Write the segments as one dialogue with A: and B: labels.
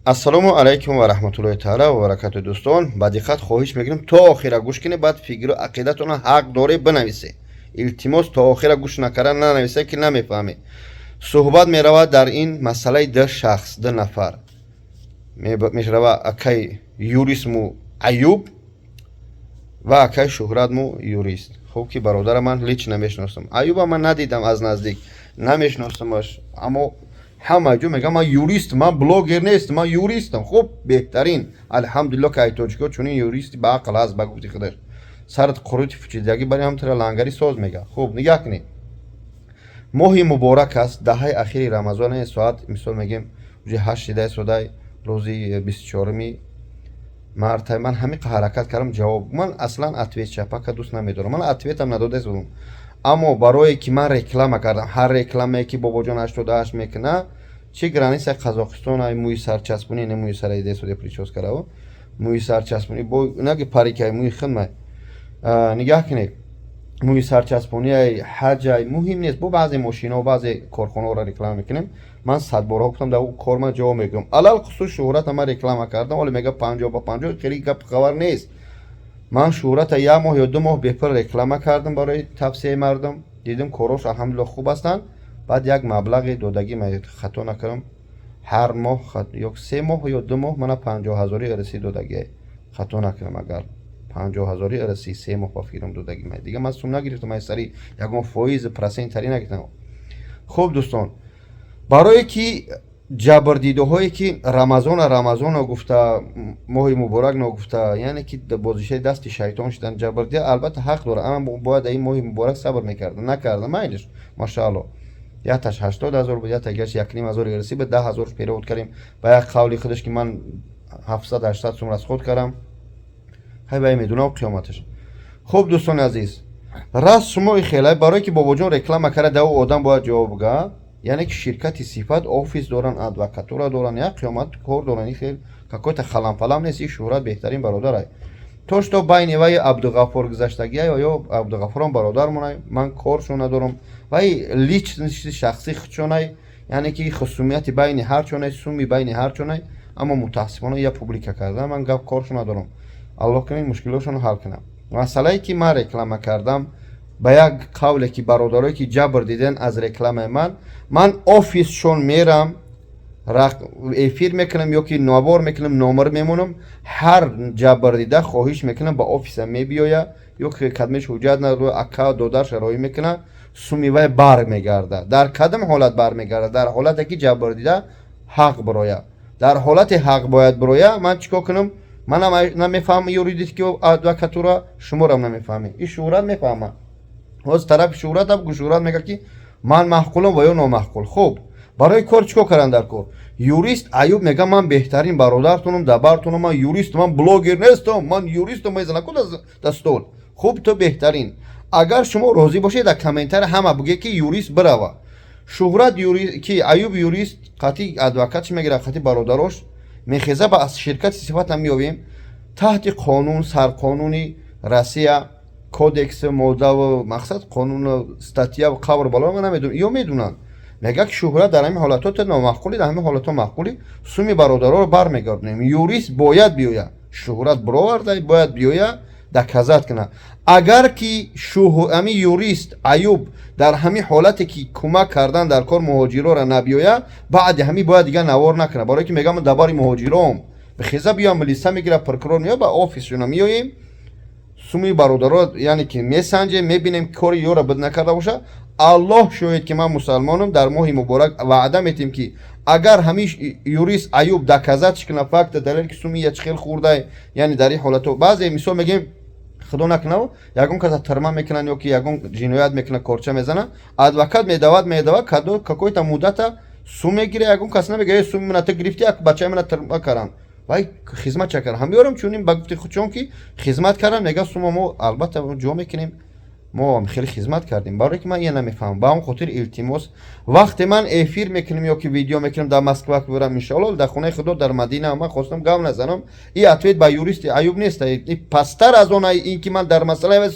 A: Ассалому алайкум ва раҳматуллоҳи таала ва баракату. Дӯстон, ба диққат хоҳиш мекунем, то охира гӯш кунед, баъд фикру ақидатонро ҳақ доред бинависед. Илтимос, то охира гӯш накарда нанависед, ки намефаҳмед. Суҳбат меравад дар ин масъалаи ду шахс, ду нафар мешавад: акай юристму Аюб ва акай Шӯҳратму юрист. Хуб, ки бародара ман лично мешиносам. Аюба ман надидам, аз наздик намешиносамаш, аммо ҳама ҷо мегӯям: «Ман юрист, ман блогер нест, ман юристам». Хуб, беҳтарин, алҳамдулилло, ки ай тоҷико чунин юристи ба ақл ҳаст. Ба гуфти худаш, сарат қурути фучидагӣ бари ҳамтара лангари соз мега. Хуб, нигаҳ кунед, моҳи муборак аст, даҳаи ахири Рамазон, соат, мисол мегем, уже 8 шидаи содаи рӯзи 24-уми марта. Ман ҳамиқа ҳаракат кардам, ҷавоб ман аслан ответ чапака дӯст намедорам, ман ответам надодаст будам, аммо барое ки ман реклама кардам, ҳар рекламае ки Бобоҷон 88 мекуна, чи границаи Қазоқистон, ай мӯи сарчаспонӣ, не, мӯи сара идесоде, прическарао, мӯи сарчаспонӣ, бо наги парикай, мӯи хидмай, нигаҳ кунед, мӯи сарчаспониай, ҳаҷай, муҳим нест, бо баъзе мошинао, баъзе корхонаҳоро реклама мекунем. Ман садборҳо гуфтам, дар кор ман ҷавоб мегӯям. Алалхусус Шӯҳрата ман реклама кардам, оле мега 50 ба 50, хеле гап хабар нест. Ман Шӯҳрата як моҳ ё 2 моҳ бепул реклама кардам барои тавсияи мардум. Дидем, корош, алҳамдулилло, хуб ҳастанд. Баъд як маблағи додагӣ, хато накардам, ҳар моҳ ё 3 моҳ ё 2 моҳ мана 50 ҳазори рсӣ додагӣ, хато накардам агар, 50 ҳазори рсӣ 3 моҳ ба фикрам додагӣ. Дига ман сум нагирифтам, ай сари ягон фоиз, процентари нагирифтам. Хуб, дӯстон, барое ки ҷабрдидаҳое ки Рамазона, Рамазона гуфта, моҳи муборак ногуфта, яъне ки бозишаи дасти шайтон шудан, ҷабрдида албатта ҳақ дорад, аммо бояд ин моҳи муборак сабр мекарда. Накарда, майлиш, машаалло. Якташ 80 000 буд, яктагаш 1,5 ҳазор расӣ буд, 10 000 перевод кардем. Ба як қавли худаш, ки ман 700-800 сум расход кардам, хай, вай медунам қиёматаш. Хуб, дӯстони азиз, раст шумо хелай, барое ки Бобоҷон реклама карда, да одам бояд ҷавоб га, яъне ки ширкати «Сифат» офис доранд, адвокатура доранд, як қиёмат кор доранд. Хел какой-то халам-фалам нест. И Шӯҳрат беҳтарин бародарай. То что байни вай Абдуғаффор гузаштагия ё Абдуғаффорам бародармонай, ман коршон надорам, вай личности шахсӣ худшонай, яъне ки хусумияти байни ҳарчонай, суми байни ҳарчонай, аммо мутаассифона я публика карда, ман гап коршон надорам. Аллоҳ кунад, мушкилотшонро ҳал кунам. Масъалае ки ман реклама кардам, ба як қавле ки бародарое ки ҷабр диден аз рекламаи ман, ман офисшон мерам, эфир мекунам ё ки навор мекунам, номер мемонам. Ҳар ҷабрдида, хоҳиш мекунам, ба офиса мебиёя ё ки кадмеш ҳуҷҷат надора, ака додарша роҳӣ мекуна, суми вай бар мегарда. Дар кадом ҳолат бар мегарда? Дар ҳолате ки ҷабрдида ҳақ бироя. Дар ҳолати ҳақ бояд бироя. Ман чӣ кор кунам? Ман намефаҳмам юридически, адвокатура, шуморам намефаҳмем. И Шӯҳрат мефаҳмад. Ҳозир тарафи Шӯҳрат аб, Шӯҳрат мегӯяд, ки ман маъқулам ва ё номаъқул. Хуб, барои кор чӣ кор кардан дар кор? Юрист Аюб мега: «Ман беҳтарин бародартонам, дабартонам, ман юристам, ман блогер нестам, ман юристам». Мезана ку да стол. Хуб, ту беҳтарин. Агар шумо розӣ бошед, дар комментария ҳама бугед, ки юрист бирава. Шӯҳрат, ки Аюб юрист, қатъи адвокат чӣ мегирад, қатъи бародарош мехеза, ба аз ширкати «Сифатам» меёбем. Таҳти қонун, сарқонуни Россия, кодекс, моддаву мақсад, қонуну статья, қабр бало ман намедонам, ё медунанд. Мега, ки Шӯҳрат, дар ҳамин ҳолатҳо ту номаъқулӣ, дар ҳамин ҳолатҳо маъқулӣ, суми бародароро бармегардонем. Юрист бояд биёяд, Шӯҳрат бироварда, бояд биёяд, доказать кунад. Агар ки ҳамин юрист Аюб дар ҳамин ҳолате ки кӯмак кардан дар кор муҳоҷироро набиёяд, баъди ҳамин бояд дигар навор накунад, барое ки мегам дабари муҳоҷиром бихеза, биёям, милиса мегирад, прокурор меояд, ба офисшона меоем, суми бародаро, яъне ки месанҷем, мебинем, кори ёро бид накарда бошад. Аллоҳ шоҳид, ки ман мусалмонам. Дар моҳи муборак ваъда метиҳем, ки агар ҳамин юрист Аюб доказать кунад, факта, далел, ки суми я хел хурдай, яъне дар ин ҳолато баъзе, мисол мегем, худо накунав, ягон каса тирма мекунанд ё ки ягон ҷиноят мекунад, корча мезанад, адвокат медавад, медавад, какой-то муддата сум мегира, ягон кас намега: «Э, суми мана ту гирифти, як бачаи мана тирма каранд». Вай хизмат ча кард, ҳамёрам чунин ба гуфти худшон, ки хизмат кардам, мега: «Сума мо албатта ҷо мекунем». Мо хеле хизмат кардем, барое ки ман ия намефаҳмам. Ба он хотир, илтимос, вақте ман эфир мекунем ё ки видео мекунем, дар Москва бирам, иншоалло, дар хонаи Худо, дар Мадина, ман хостам гав назанам. И ответ ба юристи Аюб нест, и пасттар аз он ин ки ман дар масъалаи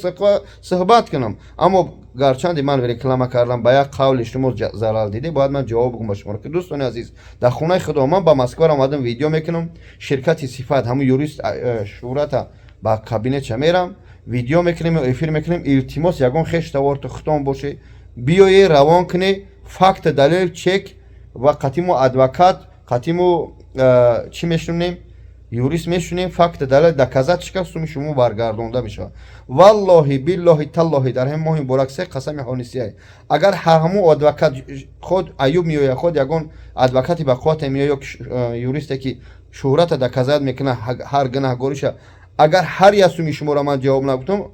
A: суҳбат кунам. Аммо гарчанде ман реклама кардам, ба як қавли шумо зарар диде, бояд ман ҷавоб бигӯм ба шуморо, ки, дӯстони азиз, дар хонаи Худо ман ба Москва омадам, видео мекунам, ширкати Сифат, ҳамун юрист Шӯҳрата ба кабинетша мерам, видео мекунем ё эфир мекунем. Илтимос, ягон хеш таворто худтон боше, биёе, равон куне факт, далел, чек ва қатиму адвокат, қатиму чӣ мешунем, юрист мешунем, факт, далел, доказать шика, суми шумо баргардонда мешавад. Валлоҳи, биллоҳи, таллоҳи, дар ҳамин моҳи муборак се қасами ҳонисияй, агар ҳамун адвокат худ Аюб меояд, худ ягон адвокати ба қуввате меояд ё юристе, ки шӯҳрата доказать мекунад, ҳар гунаҳгориша, агар ҳар як суми шуморо ман ҷавоб нагуфтам,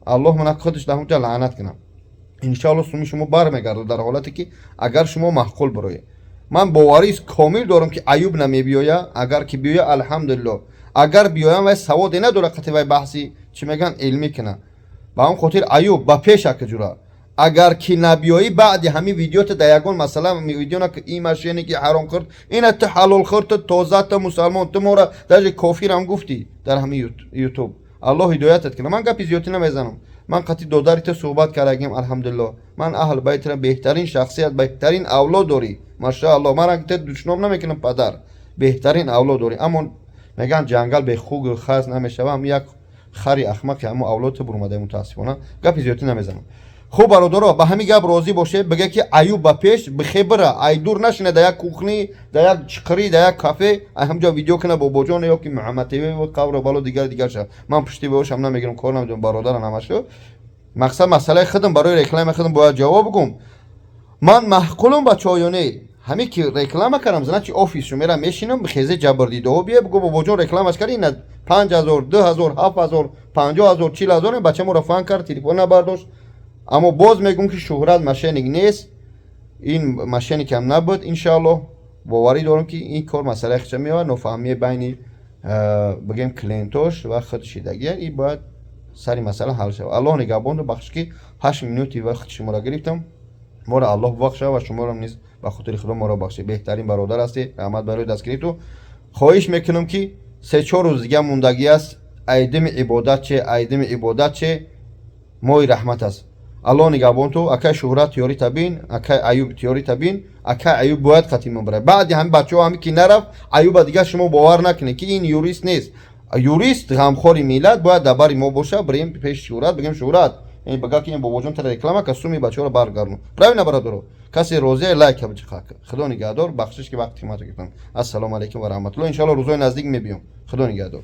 A: Аллоҳ мана худаш дар ҳамҷа лаънат кунам. Иншоалло, суми шумо бармегардад, дар ҳолате ки агар шумо маъқул бироед. Ман боварии комил дорам, ки Аюб намебиёя. Агар ки биёя, алҳамдулилло. Агар биёям, вай саводе надорад, қати вай баҳси, чӣ мегӯянд, илмӣ кунад. Ба он хотир, Аюб, ба пеш, акаҷура, агар ки набиёӣ, баъди ҳамин видеота дар ягон масъала видео на, ин мошенник и ҳаром хӯрд, ина ту ҳалол хӯрд, ту тоза, ту мусалмон, ту мора даже кофирам гуфтӣ дар ҳамин Ютуб. Аллоҳ ҳидоятат кунад. Ман гапи зиёдтӣ намезанам. Ман қатъи додари ту суҳбат кардагим, алҳамдулилло. Ман аҳл байтра, беҳтарин шахсият, беҳтарин авлод дорӣ, машаалло. Ман ту душном намекунам, падар, беҳтарин авлод дорӣ. Аммо мегӯянд, ҷангал бе хугу хаз намешавам. Як хари ахмақи ҳамо авлод ту бурмадаи, мутаассифона. Гапи зиёдтӣ намезанам. Хуб, бародаро, ба ҳамин гап розӣ бошед. Биге, ки Аюб ба пеш бихе бира, ай дур нашина, дар як кухни, дар як чиқирӣ, дар як кафе, ай ҳамҷо видео кина, бобоҷон ё ки Муҳаммад ТВ, қавро бало, дигар дигар ша. Ман пушти бошам намегирам, кор намедонам, бародарам ҳамашу. Мақсад, масъалаи худам, барои рекламаи худам бояд ҷавоб бигӯм. Ман маъқулам, бачаҳо, ё не? Ҳаме ки реклама кардам, значит, офисшу мерам, мешинам, хезе ҷабрдидаҳо бия, бигӯ: «Бобоҷон, рекламаш кард, ина 5000, 2000, 7000, 50 000, 40 000, бача моро фан кард, телефон набардошт». Аммо боз мегӯм, ки Шӯҳрат мошенник нест, ин мошенник ам набуд. Иншааллоҳ, боварӣ дорам, ки ин кор масъалаи хича меояд, нофаҳмии байни, бигем, клиентош ва худ шидагия, и бояд сари масъала ҳал шавад. Аллоҳ нигаҳбонду. Бахш, ки 8 минути вақти шуморо гирифтам. Моро Аллоҳ бубахша ва шуморо низ ба хотири Худо моро бахшед. Беҳтарин бародар ҳастӣ, раҳмат барои дастгириту. Хоҳиш мекунам, ки 3-4 рӯз дига мондагӣ аст. Айдими ибодат че, айдими ибодат че, моҳи раҳмат аст. Аллоҳ нигаҳбон ту. Акай Шӯҳрат, тиёри табин, акай Аюб, тиёри табин. Акай Аюб бояд қатӣ мебарад. Баъди ҳами бачаҳо, ҳами ки нарафт Аюба, дигар шумо бовар накунед, ки ин юрист нест. Юрист ғамхори миллат бояд дар бари мо боша. Бирем пеши Шӯҳрат, бигем: «Шӯҳрат, ин бага, ки ин бобоҷон тара реклама ка, суми бачаҳоро баргардон». Правильно, бародаро? Касе розия, лайк бичиқа. Худо нигаҳдор. Бахшиш, ки вақти хидмат гирифтам. Ассалому алайкум ва раҳматулло. Иншоалло, рӯзои наздик мебиём. Худо нигаҳдор.